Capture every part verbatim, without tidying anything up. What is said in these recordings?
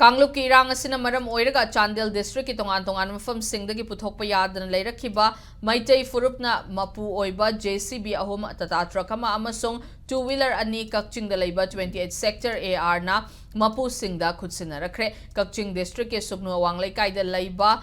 ꯀꯥꯡꯂꯨꯞꯀꯤ ꯏꯔꯥꯡ ꯑꯁꯤꯅ ꯃꯔꯝ ꯑꯣꯏꯔꯒ ꯆꯥꯟꯗꯦꯜ ꯗꯤꯁꯇ꯭ꯔꯤꯛꯀꯤ ꯇꯣꯉꯥꯟ ꯇꯣꯉꯥꯟꯕ ꯃꯐꯝꯁꯤꯡꯗꯒꯤ ꯄꯨꯊꯣꯛꯄ ꯌꯥꯗꯅ ꯂꯩꯔꯛꯈꯤꯕ ꯃꯩꯇꯩ ꯐꯨꯔꯨꯞꯅ ꯃꯄꯨ ꯑꯣꯏꯕ ꯖꯦ ꯁꯤ ꯕꯤ ꯑꯍꯨꯝ, ꯇꯥꯇꯥ ꯇ꯭ꯔꯛ ꯑꯃ ꯑꯃꯁꯨꯡ ꯇꯨ ꯋꯤꯂꯔ ꯑꯅꯤ ꯀꯛꯆꯤꯡꯗ ꯂꯩꯕ twenty eight sector A R ꯅ ꯃꯄꯨꯁꯤꯡꯗ ꯈꯨꯠꯁꯤꯟꯅꯔꯛꯈ꯭ꯔꯦ꯫ ꯀꯛꯆꯤꯡ ꯗꯤꯁꯇ꯭ꯔꯤꯛꯀꯤ ꯁꯨꯞꯅꯨ ꯑꯋꯥꯡ ꯂꯩꯀꯥꯏꯗ ꯂꯩꯕ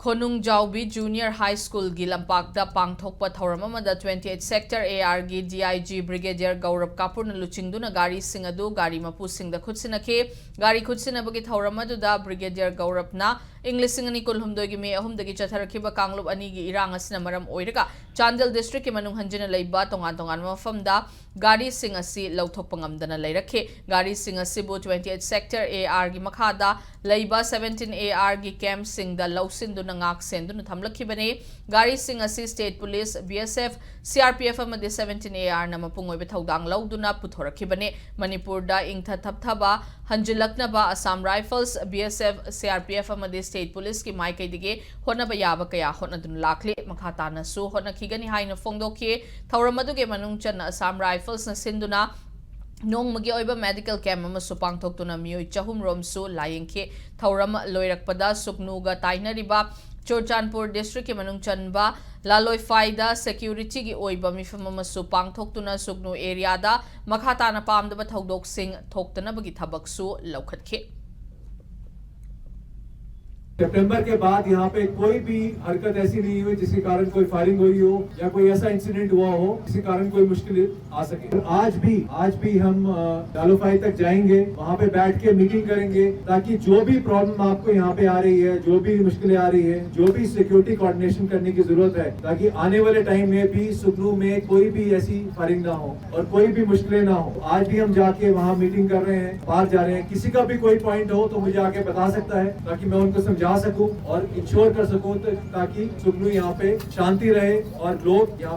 ꯈꯣꯅꯨꯡꯖꯥꯎꯕꯤ ꯖꯨꯅꯤꯌꯔ ꯍꯥꯏ ꯁ꯭ꯀꯨꯜꯒꯤ ꯂꯝꯄꯥꯛꯇ ꯄꯥꯡꯊꯣꯛꯄ ꯊꯧꯔꯝ ꯑꯃꯗ twenty eight sector A R ꯒꯤ D I G Brigadier ꯒꯧꯔꯕ ꯀꯥꯄꯨꯔꯅ ꯂꯨꯆꯤꯡꯗꯨꯅ ꯒꯥꯔꯤꯁꯤꯡ ꯑꯗꯨ ꯒꯥꯔꯤ ꯃꯄꯨꯁꯤꯡꯗ ꯈꯨꯠꯁꯤꯟꯅꯈꯤ꯫ ꯒꯥꯔꯤ ꯈꯨꯠꯁꯤꯟꯅꯕꯒꯤ ꯊꯧꯔꯝ ꯑꯗꯨꯗ Brigadier ꯒꯧꯔꯕꯅ ꯏꯪ ꯂꯤꯁꯤꯡ ꯑꯅꯤ ꯀꯨꯟꯍꯨꯝꯗꯣꯏꯒꯤ ꯃꯦ ꯑꯍꯨꯝꯗꯒꯤ ꯆꯠꯊꯔꯛꯈꯤꯕ ꯀꯥꯡꯂꯨꯞ ꯑꯅꯤꯒꯤ ꯏꯔꯥꯡ ꯑꯁꯤꯅ ꯃꯔꯝ ꯑꯣꯏꯔꯒ ꯆꯥꯟꯗꯦꯜ ꯗꯤꯁꯇ꯭ꯔꯤꯛꯀꯤ ꯃꯅꯨꯡ ꯍꯟꯖꯤꯟꯅ ꯂꯩꯕ ꯇꯣꯉꯥꯟ ꯇꯣꯉꯥꯟꯕ ꯃꯐꯝꯗ ꯒꯥꯔꯤꯁꯤꯡ ꯑꯁꯤ ꯂꯧꯊꯣꯛꯄ ꯉꯝꯗꯅ ꯂꯩꯔꯛꯈꯤ꯫ ꯒꯥꯔꯤꯁꯤꯡ ꯑꯁꯤꯕꯨ twenty eight sector A R ꯒꯤ ꯃꯈꯥꯗ ꯂꯩꯕ seventeen A R ꯒꯤ ꯀꯦꯝꯞꯁꯤꯡꯗ ꯂꯧꯁꯤꯟꯗꯨꯅ ꯉꯥꯛ ꯁꯦꯟꯗꯨꯅ ꯊꯝꯂꯛꯈꯤꯕꯅꯤ꯫ ꯒꯥꯔꯤꯁꯤꯡ ꯑꯁꯤ state police, B S F, C R P F ꯑꯃꯗꯤ seventeen A R ꯅ ꯃꯄꯨꯡ ꯑꯣꯏꯕ ꯊꯧꯗꯥꯡ ꯂꯧꯗꯨꯅ ꯄꯨꯊꯣꯔꯛꯈꯤꯕꯅꯤ꯫ ꯃꯅꯤꯄꯨꯔꯗ ꯏꯪꯊ ꯊꯞꯊꯕ ꯍꯟꯖꯤꯜꯂꯛꯅꯕ Assam Rifles, B S F, C R P F ꯑꯃꯗꯤ state police ꯀꯤ ꯃꯥꯏꯀꯩꯗꯒꯤ ꯍꯣꯠꯅꯕ ꯌꯥꯕ ꯀꯌꯥ ꯍꯣꯠꯅꯗꯨꯅ ꯂꯥꯛꯂꯤ꯫ ꯃꯈꯥ ꯇꯥꯅꯁꯨ ꯍꯣꯠꯅꯈꯤꯒꯅꯤ ꯍꯥꯏꯅ ꯐꯣꯡꯗꯣꯛꯈꯤ꯫ ꯊꯧꯔꯝ ꯑꯗꯨꯒꯤ ꯃꯅꯨꯡ ꯆꯟꯅ Assam Rifles ꯅ ꯁꯤꯟꯗꯨꯅ ꯅꯣꯡꯃꯒꯤ ꯑꯣꯏꯕ medical camp ꯑꯃꯁꯨ ꯄꯥꯡꯊꯣꯛꯇꯨꯅ ꯃꯤꯑꯣꯏ ꯆꯍꯨꯝ ꯔꯣꯝꯁꯨ ꯂꯥꯌꯦꯡꯈꯤ꯫ ꯊꯧꯔꯝ ꯂꯣꯏꯔꯛꯄꯗ ꯁꯨꯛꯅꯨꯒ ꯇꯥꯏꯅꯔꯤꯕ ꯆꯨꯔꯆꯥꯟꯄꯨꯔ ꯗꯤꯁꯇ꯭ꯔꯤꯛꯀꯤ ꯃꯅꯨꯡ ꯆꯟꯕ ꯂꯥꯂꯣꯏꯐꯥꯏꯗ security ꯒꯤ ꯑꯣꯏꯕ ꯃꯤꯐꯝ ꯑꯃꯁꯨ ꯄꯥꯡꯊꯣꯛꯇꯨꯅ ꯁꯨꯛꯅꯨ area ꯗ ꯃꯈꯥ ꯇꯥꯅ ꯄꯥꯝꯗꯕ ꯊꯧꯗꯣꯛꯁꯤꯡ ꯊꯣꯛꯇꯅꯕꯒꯤ ꯊꯕꯛꯁꯨ ꯂꯧꯈꯠꯈꯤ꯫ सितंबर के बाद यहाँ पे कोई भी हरकत ऐसी नहीं हुई जिसके कारण कोई फायरिंग हुई हो या कोई ऐसा इंसिडेंट हुआ हो जिसके कारण कोई मुश्किल आ सके। और आज भी, आज भी हम, अ, लालूफाई तक जाएंगे, वहाँ पे बैठ के मीटिंग करेंगे, ताकि जो भी प्रॉब्लम आपको यहाँ पे आ रही है, जो भी मुश्किलें आ रही है, जो भी सिक्योरिटी कोऑर्डिनेशन करने की जरूरत है, ताकि आने वाले टाइम में भी सुकनू में कोई भी ऐसी फायरिंग ना हो और कोई भी मुश्किलें ना हो। आज भी हम जाके वहाँ मीटिंग कर रहे हैं, बाहर जा रहे हैं, किसी का भी कोई पॉइंट हो तो मुझे आके बता सकता है, ताकि मैं उनको समझा सकूं और इंश्योर कर सकूं, तो ताकि सुकनू यहाँ पे शांति रहे और लोग यहाँ